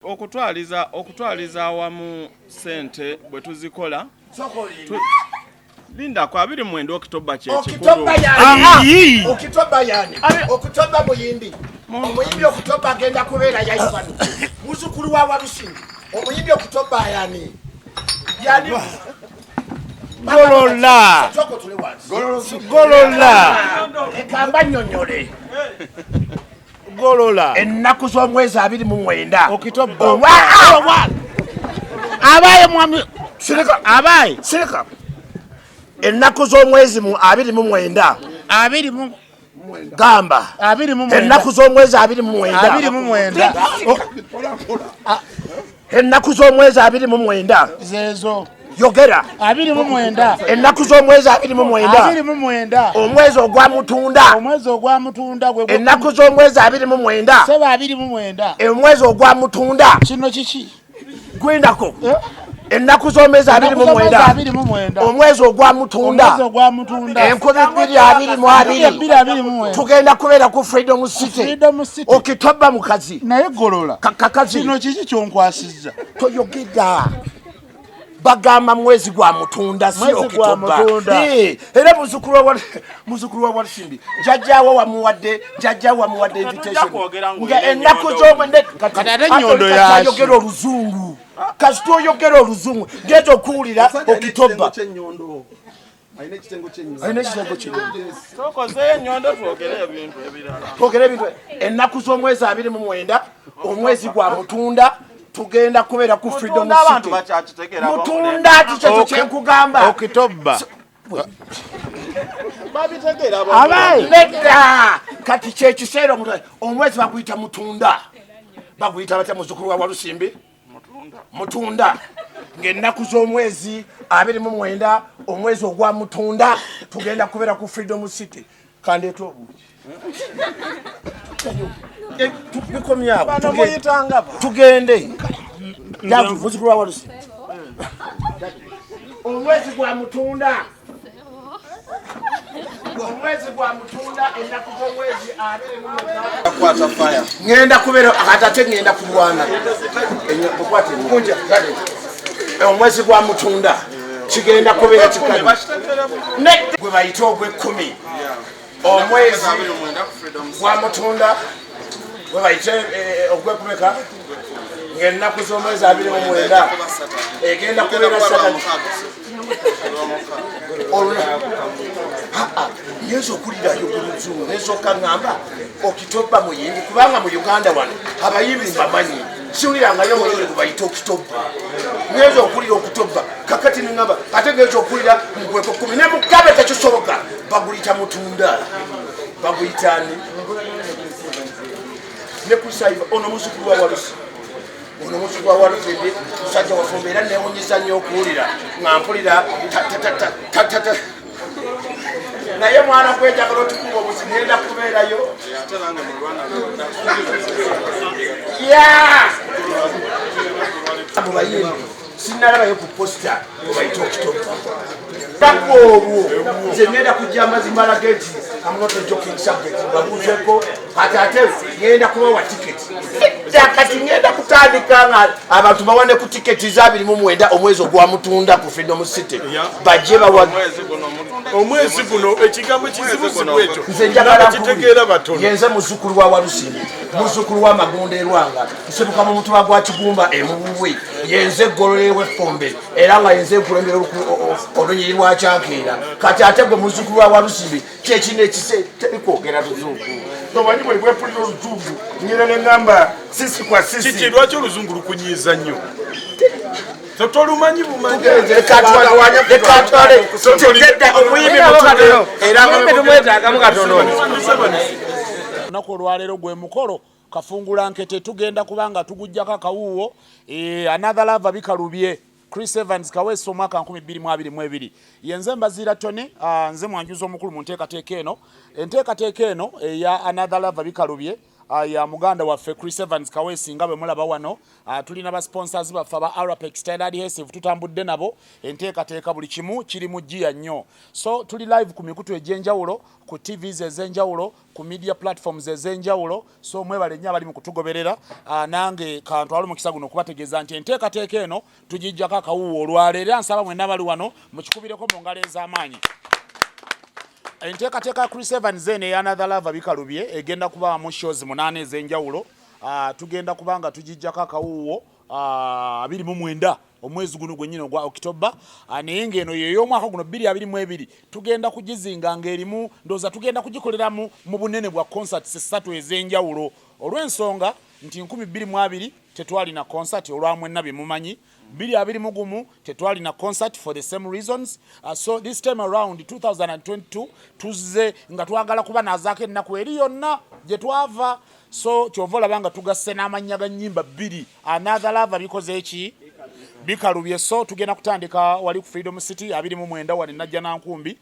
Okutwaliza awamu sente bwe tuzikola, lindako, 29 Okitoba kyekikulu. Okitoba yani? Okitoba yani? Okitoba muyimbi. Omuyimbi Okitoba agenda kubeera yaifano muzukulu wa Walusimbi. Omuyimbi Okitoba yani? Yani? Golola. Soko tule wansi. Golola. Ekamba nnyonnyole. Golola. Ennaku z'omwezi 29. Okitoba. Abaye mwami. Sirika. Abaye. Sirika. Ennaku z'omwezi mu 29. Abiri mu Gamba. 29. Ennaku z'omwezi 29. 29. Ennaku z'omwezi 29. Zezo. Yogera. 29. Ennaku z'omwezi 29. 29. Omwezi ogwa Mutunda. Omwezi ogwa Mutunda gwe Ennaku z'omwezi 29. Seba, 29. Omwezi ogwa Mutunda. Kino kiki? Gwendako. Eh? Ennaku z'omwezi 29. 29. Omwezi ogwa Mutunda. Omwezi ogwa Mutunda. 2022. 2029. Tugenda kubeera ku Freedom City. Freedom City. Okitoba mukazi. Naye Golola. Kakazi. Kino kiki kyonkwasizza? Toyogera. Bagamba mwezi gwa Mutunda, si Mwezi gwa Okitoba. Mutunda. Eh, era muzukulu wa Walusimbi, jjajjaawo wamuwadde, jjajjaawo wamuwadde invitation. Kwogera Nga ng'olina ennaku ennyondo. z'omwende. Kati ate ennyondo yaki? Ayogera oluzungu, kasita oyogera oluzungu ngeza okuwulira Okitoba. Alina ekitengo kyenyondo. Alina ekitengo kyenyondo. Tokozeyo ennyondo, twogere ebintu ebirala. Twogere ebintu. Ennaku z'omwezi 29, omwezi gwa Mutunda, tugenda kubeera ku Freedom Mutunda abantu City. bakyakitegeera. Mutunda ati kyekyo kyenkugamba. Okitoba. Babitegeera. Abaye. Nedda, kati kyekiseera omwezi baguyita Mutunda. Baguyita batya, muzukulu wa Walusimbi? Mutunda. Ng'ennaku z'omwezi 29, omwezi ogwa Mutunda, tugenda kubeera ku Freedom City. Kandeeta obuugi. Eh, bikomyawo. Bano muyitanga ba Tugende. Jangu, muzukulu wa Walusimbi. Omwezi gwa Mutunda, omwezi gwa Mutunda, ennaku z'omwezi 26. Kwata fire. Ŋŋenda kubeera kati ate ŋŋenda kulwana. Okwata enyo. Omwezi gwa Mutunda kigenda kubeera kikali. Bakitegeera bulungi. Gwe bayite ogw'ekkumi, omwezi 29 ku Freedom gwa Mutunda gwe bayite ogwekumeka, ng'ennaku z'omwezi 29 egenda kubeera Saturday. Nyenza okulirayo oluzungu nensooka ŋŋamba Okitoba muyimbi, kubanga mu Uganda wano abayimbi mbamanyi, siwulirangayo muyimbi gwe bayita Okitoba. Ngenza okulira Okutoba kakati neŋŋamba ate ngenza okulira mugweko 10 ne mugabe tekisoboka. Baguyita Mutunda, baguyitani ne kusaiva. Ono muzukulu wa Walusi, ono muzukulu wa Walusimbi, musajja wafumba. Era newunyiza nnyo okuwulira nga mpulira ta- ta- ta- ta- ta- ta- ta. Naye mwana gwejagala otukuba obuzi, ngenda kubeerayo. Ate nange mulwana. Ya mu bayimbi sinalabayo ku poster obayita Okitoba. Paka olwo nze ngenda kujja amazima alage nti I'm not a joking subject. Babuuzeko kati ate ngenda kubawa tiketi dda. Kati ngenda kutandika nga abantu bawane ku tiketi za 29, omwezi ogwa Mutunda, ku Freedom City, bajje bawa. Omwezi guno Mutunda. Omwezi guno ekigambo kizibuzibu ekyo. Nze njagala kitegeera batono. Yenze muzukulu wa Walusimbi, muzukulu wa Magonda erwanga nsibuka mu mutuba gwa Kigumba emubuwe. Yenze eggololo ew'effombe, era nga yenze nkulembera olunyiri lwa Kyankeera. Kati ate gwe muzukulu wa Walusimbi, kyekino ekise teri kwogera luzungu. Omanyi buli bwempulira oluzungu nyina neŋŋamba sisi kwa sisi. Kiki, lwaki oluzungu lukunyiiza nnyo? Tolumanyi bumanyi. Tugenze, leka atwale nedda omuyimbi mutunde era tumwetaagamu katono. Olunaku olwaleero gwe mukolo kafungula nkete, tugenda kubanga tugujjako akawuuwo. Another Lava bikalubye Chris Evans Kaweesa, omwaka 2022. Yenze Mbaziira Tony, nze mwanjuzi omukulu mu nteekateeka eno, enteekateeka eno eya Another Lava bikalubye. Ya muganda waffe Chris Evans Kaweesi nga bwe mulaba wano. Tulina ba sponsors baffe aba Arapex Tile Adhesive, tutambudde nabo enteekateeka, buli kimu kiri mu ggiya nnyo. So tuli live ku mikutu egy'enjawulo, ku TVs ez'enjawulo, ku media platforms ez'enjawulo. So mwebale nnyo abali mu kutugoberera. Nange kantwale omukisa guno okubategeeza nti enteekateeka eno tugijjako akawuuwo olwaleero, era nsaba mwenna bali wano mukikubireko mu ngalo ez'amaanyi. Enteekateeka ya Chris Evans eno eya Another Lover Bikalubye egenda kubaamu shows 8 ez'enjawulo. Tugenda kuba nga tugijjako akawuuwo 29 omwezi guno gwennyini ogwa Okitoba, naye ng'eno yey'omwaka guno 2022. Tugenda kugizinga ng'erimu, ndowooza tugenda kugikoleramu mu bunene bwa concerts ssatu ez'enjawulo, olw'ensonga nti 2020 tetwalina concert olwa mwenna bye mumanyi, 2021 tetwalina concert for the same reasons. So this time around, 2022, tuzze nga twagala kuba nazaako ennaku eri yonna gye twava. So kyova olaba nga tugasse n'amannya ga nnyimba bbiri, Another Lover bikoze eki bikalubye. So tugenda kutandika wali ku Freedom City 29 wano Najja Nankumbi.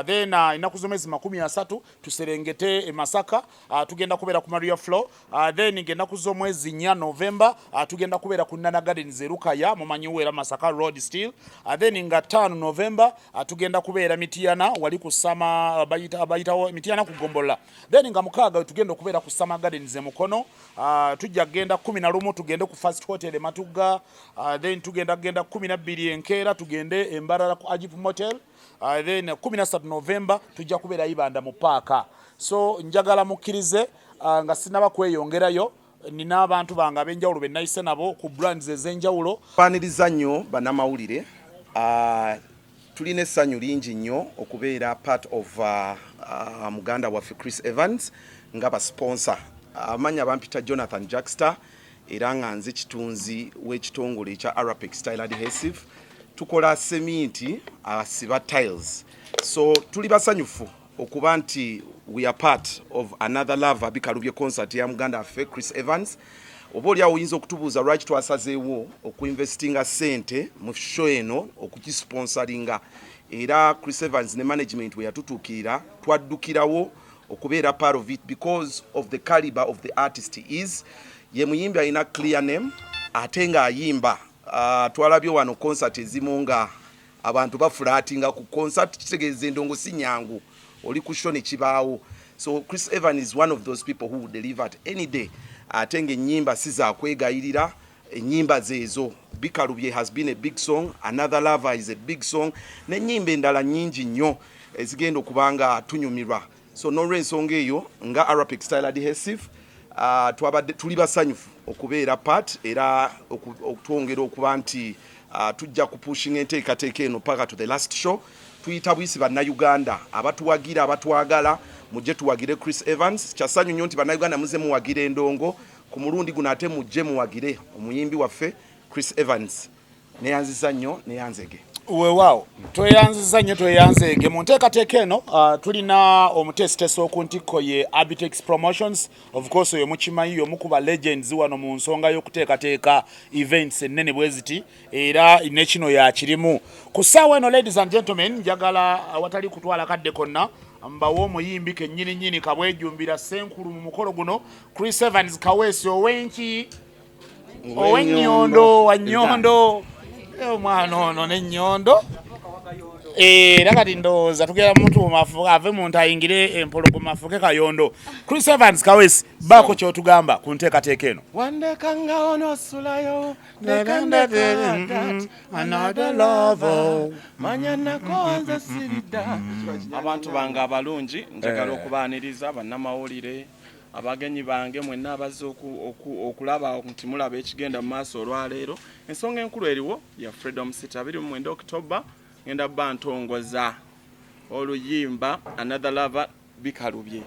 Then ennaku z'omwezi 30 tuserengete e Masaka, tugenda kubeera ku Maria Flo. Then ng'ennaku z'omwezi 4 November, tugenda kubeera ku Nana Gardens e Lukaya, mumanyiwo era Masaka Road still. Then nga 5 November, tugenda kubeera Mityana wali ku Sama, bayitawo Mityana ku Gombola. Then nga 6 tugenda okubeera ku Sama Gardens e Mukono. Tujja kugenda 11 tugende ku First Hotel e Matugga. Then tugenda kugenda 12 enkeera tugende e Mbarara ku Agip Motel. Then 13 November tujja kubeera Ibanda mu paaka. So njagala mukkirize, nga sinaba kweyongerayo, nina abantu bange ab'enjawulo be nayise nabo ku brands ez'enjawulo. Kwaniriza nnyo bannamawulire. Tulina essanyu lingi nnyo okubeera part of muganda waffe Chris Evans nga basponsor. Amannya bampita Jonathan Jackster, era nga nze kitunzi w'ekitongole ekya Arapex Tile Adhesive. Tukola seminti asiba tiles. So tuli basanyufu okuba nti we are part of Another Love Bikalubye concert ya muganda waffe Chris Evans. Oba oli awo oyinza okutubuuza lwaki twasazeewo okuinvestinga ssente mu show eno, okugisponsoringa. Era Chris Evans ne management bwe yatutuukirira, twaddukirawo okubeera part of it because of the caliber of the artist he is. Ye muyimbi alina clear name ate ng'ayimba. Twalabye wano concert ezimu nga abantu bafulatinga ku concert, kitegeeza endongo si nyangu, oli ku show ne kibaawo. So Chris Evan is one of those people who will deliver at any day, ate ng'ennyimba si zakwegayirira, ennyimba zeezo. Bikalubye has been a big song, Another Lover is a big song, n'ennyimba endala nnyingi nnyo ezigenda okuba nga tunyumirwa. So n'olwensonga eyo, nga Arapex Tile Adhesive, twabadde tuli basanyufu okubeera part, era okutwongera okuba nti tujja kupushinga enteekateeka eno paka to the last show. Tuyita buyisi Bannayuganda abatuwagira, abatwagala, mujje tuwagire Chris Evans. Kyasanyu nnyo nti Bannayuganda muze muwagira endongo ku mulundi guno, ate mujje muwagire omuyimbi waffe Chris Evans. Neyanziza nnyo, neyanzege. Weewaawo, tweyanziza nnyo, tweyanzeege. Mu nteekateeka eno, tulina omuteesiteesi oku ntikko ye Abitex Promotions. Of course oyo mukimanyi, y'omu ku ba legends wano mu nsonga y'okuteekateeka events ennene bwe ziti, era ne kino yakirimu ku ssaawa eno. Ladies and gentlemen, njagala awatali kutwala kadde konna mbawe omuyimbi kennyini nnyini kabwejumbira ssenkulu mu mukolo guno, Chris Evans Kaweesi, ow'enki, ow'ennyondo, wa nnyondo. Omwana ono n'ennyondo, era kati ndowooza tugenda mutuuma ave muntu ayingire empologoma afuuke kayondo. Chris Evans Kawesi, baako kyotugamba ku nteekateeka eno. Wandeka nga onosulayo. Another lover. Manya nako nze siridda. Abantu bange abalungi, njagala okubaaniriza, bannamawulire, abagenyi bange mwenna abazze okulaba nti mulaba ekigenda mu maaso olwaleero. Ensonga enkulu eriwo ya Freedom City, 29 October, ngenda bba ntongoza oluyimba Another Lover Bikalubye.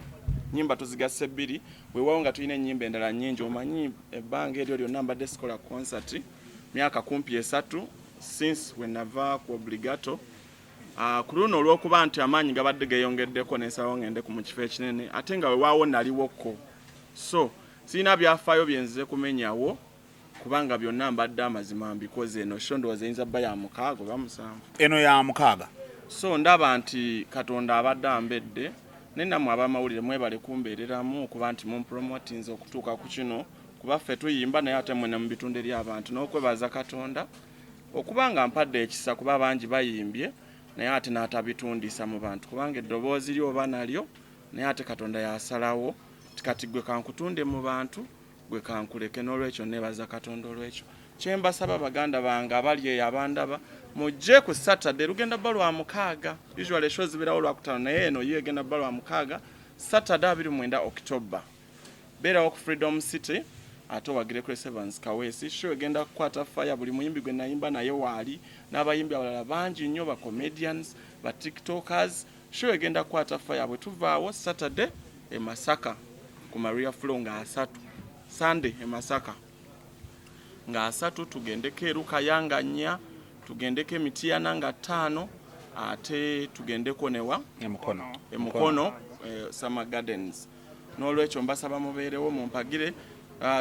Nyimba tuzigasse bbiri, weewaawo nga tulina ennyimba endala nnyingi. Omanyi ebbanga eryo lyonna mbadde sikola concert, myaka kumpi 3 since we nava ku Obligato. Ku luno olw'okuba nti amaanyi gabadde geeyongeddeko, nensalawo ngende ku mu kifo ekinene, ate nga wewaawo naliwoko. So sirina byafaayo byenzize kumenyawo, kubanga byonna mbadde amazima mbikoze. Eno show ndowooza eyinza bba ya 6 oba 7. Eno ya 6. So ndaba nti Katonda abadde ambedde. Naye nammwe abamawulire mwebale kumbeereramu okuba nti mumpromotinze okutuuka ku kino, kuba ffe tuyimba naye ate mwene mu bitundu eri abantu, n'okwebaza Katonda okuba nga mpadde ekisa, kuba bangi bayimbye naye ate n'atabitundisa mu bantu, kubanga eddoboozi lyo oba nalyo, naye ate Katonda yasalawo ti kati gwe kankutunde mu bantu, gwe kankuleke. N'olwekyo nebaza Katonda. Olwekyo kyembasaba, baganda bange abali eyo abandaba, mujje ku Saturday, lugenda bba lwa 6. Usually show zibeerawo Lwakutaano, naye eno yo egenda bba lwa 6, Saturday 29 October. Beerawo ku Freedom City ate owagire Chris Evans Kaweesi. Show egenda kukwata fire. Buli muyimbi gwe nayimba naye waali, n'abayimbi abalala bangi nnyo, ba comedians, ba TikTokers. Show egenda kukwata fire. Bwe tuvaawo Saturday e Masaka ku Maria Flo nga 30, Sunday e Masaka nga 30, tugendeko e Lukaya nga 4, tugendeko e Mityana nga 5, ate tugendeko newa Emukono. Emukono, Summer Gardens. N'olwekyo mbasaba mubeerewo mumpagire.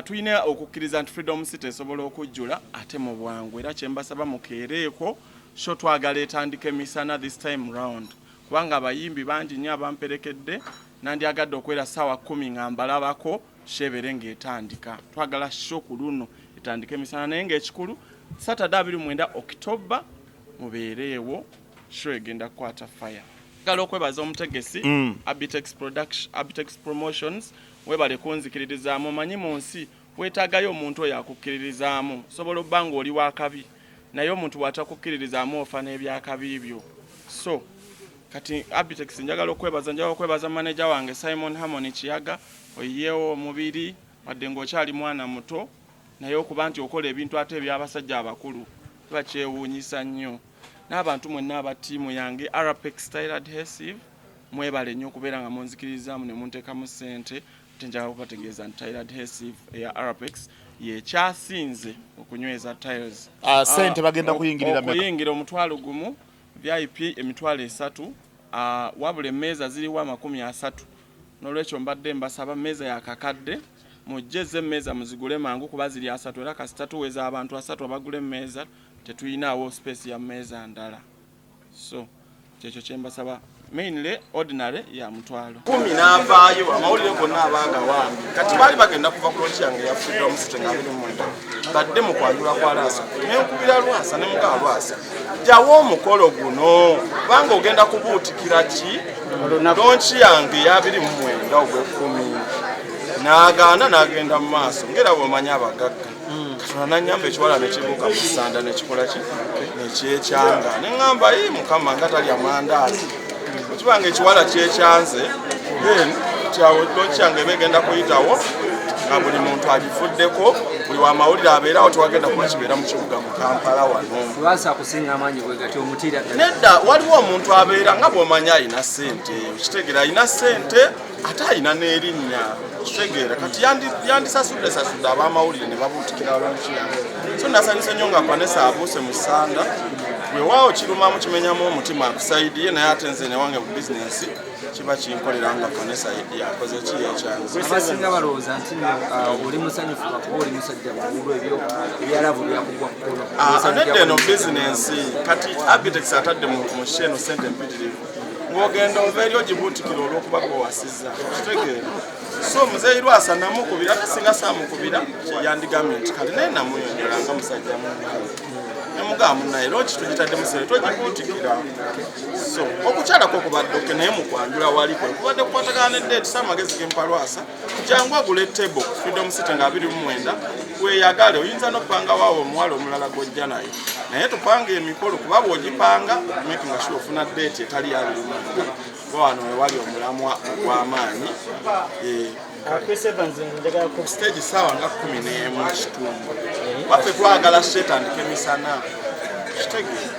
Tulina okukkiriza nti Freedom City esobola okujjula ate mu bwangu, era kyembasaba mukeereeko. Show twagala etandika emisana this time round, kubanga abayimbi bangi nnyo abamperekedde. Nandyagadde okwera ssaawa 10 nga mbalabako, show ebeere ng'etandika. Twagala show ku luno etandika emisana, naye ng'ekikulu Saturday 29 October mubeereewo, show egenda kukwata fire. Njagala okwebaza omutegesi Abitex Production, Abitex Promotions, webale kunzikiririzaamu. Omanyi mu nsi weetaagayo omuntu oyo akukkiririzaamu. Osobola obba ng'oli wakabi, naye omuntu bw'atakukkiririzaamu ofa n'ebyakabi byo. So kati Abitex njagala okwebaza, njagala okwebaza manager wange Simon Harmony Kiyaga. Oyiyeewo omubiri wadde ng'okyali mwana muto, naye okuba nti okola ebintu ate eby'abasajja abakulu kiba kyewuunyisa nnyo. N'abantu mwenna aba ttiimu yange Rpex Tile Adhesive, mwebale nnyo okubeera nga munzikirizaamu ne munteekamu ssente. Ate njagala kubategeeza nti tile adhesive eya Rpex yekyasinze okunyweza tiles. Ssente bagenda kuyingirira meka? Okuyingira 10,000, VIP 30,000. Wabula emmeeza ziriwo 30,000. N'olwekyo mbadde mbasaba, mmeeza yakakadde, mujje ze emmeeza muzigule mangu kuba ziri 30, era kasita tuweza abantu 30 abagula emmeeza tetuyinaawo space ya mmeeza ndala. So kyekyo kyembasaba. Mainly ordinary ya 10,000. N'avaayo amawulire gonna abaagawambi. Kati baali bagenda kuva ku launch yange ya Freedom City nga 29, badde mu kwanjula kwa Lwasa. Nenkubira Lwasa ne mugaa, "Lwasa, jjawo omukolo guno kubanga ogenda kubuutikira ki launch yange ya 29 ogwekumi." N'agaana n'agenda mu maaso, ngera bw'omanyi abagagga. Katonda nanyamba, ekiwala nekibuuka mu ssanda nekikola ki nekyekyanga. Neŋŋamba, "Yi Mukama, nga talya mandaazi." Ekibanga ekiwala kyekyanze, then kyawo launch yange eba egenda kuyitawo nga buli muntu agifuddeko, buli wamawulire abeerawo, tewagenda kuba kibeera mu kibuga mu Kampala wano. Lwasa akusinga amaanyi bwe gati omutiira ddala? Nedda, waliwo omuntu abeera nga bw'omanyi alina ssente, okitegeera, alina ssente ate alina n'erinnya, okitegeera. Kati yandisasudde sasudde ab'amawulire ne babuutikira launch yange. So nasanyuse nnyo nga Vanessa abuuse mu ssanda. Weewaawo kirumamu, kimenyamu omutima akusaidiye, naye ate nze newange mu bizinensi kiba kinkolera nga Vanessa yakoze ki, yekyanze. Abasinga balowooza nti nno, oli musanyufu lwakuba oli musajja mukulu, ebyo ebya love byakugwa kukono. Nedda, eno bizinensi. Kati Abitex atadde mu show eno sente mpitirivu, ng'ogenda ova eri ogibuutikira olw'okuba gwewasizza, kitegeera. So muzeeyi Lwasa namukubira, ate singa saamukubira yandigambye nti kale, naye namuyonyola nga musajja munnaye, nemugamba, "Munnaye, lwaki tugitaddemu sente togibuutikira?" So okukyalako kubadde okay, naye mu kwanjula wali kwe kubadde kukwatagana ne date. So amagezi gempa Lwasa, jangu agule table Freedom City nga 29, weeyagale. Oyinza n'okupanga waawo omuwala omulala gw'ojja naye, naye tupanga emikolo, kuba bw'ogipanga making sure ofuna date etali ya 29, kuba wano wewali omulamwa ogw'amaanyi. Chris Evans, njagala ku Stage saawa nga 11 kitundu. Waffe twagala show etandika emisana, kitegeera,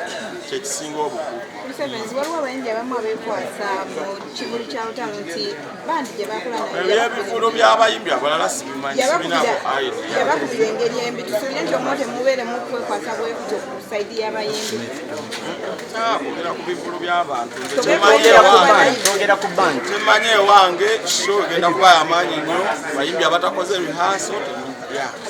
kyekisinga obukulu. Chris Evans, waliwo abayimbi abamu abeekwasa mu kivulu kya Lutalo nti bandi gye bakola naye Ebyebivulu by'abayimbi abalala sibimanyi, sibinaako idea. Yabakubira engeri embi. Tusuubire nti omwo temubeeremu kwekwasa bwe kutyo ku side y'abayimbi? Kwogera ku bivulu by'abantu, nze Twogera ku band. Twogera ku band. Kyemmanyi ewange show egenda kuba yamaanyi nnyo. Bayimbi abatakoze rehearsal temujja.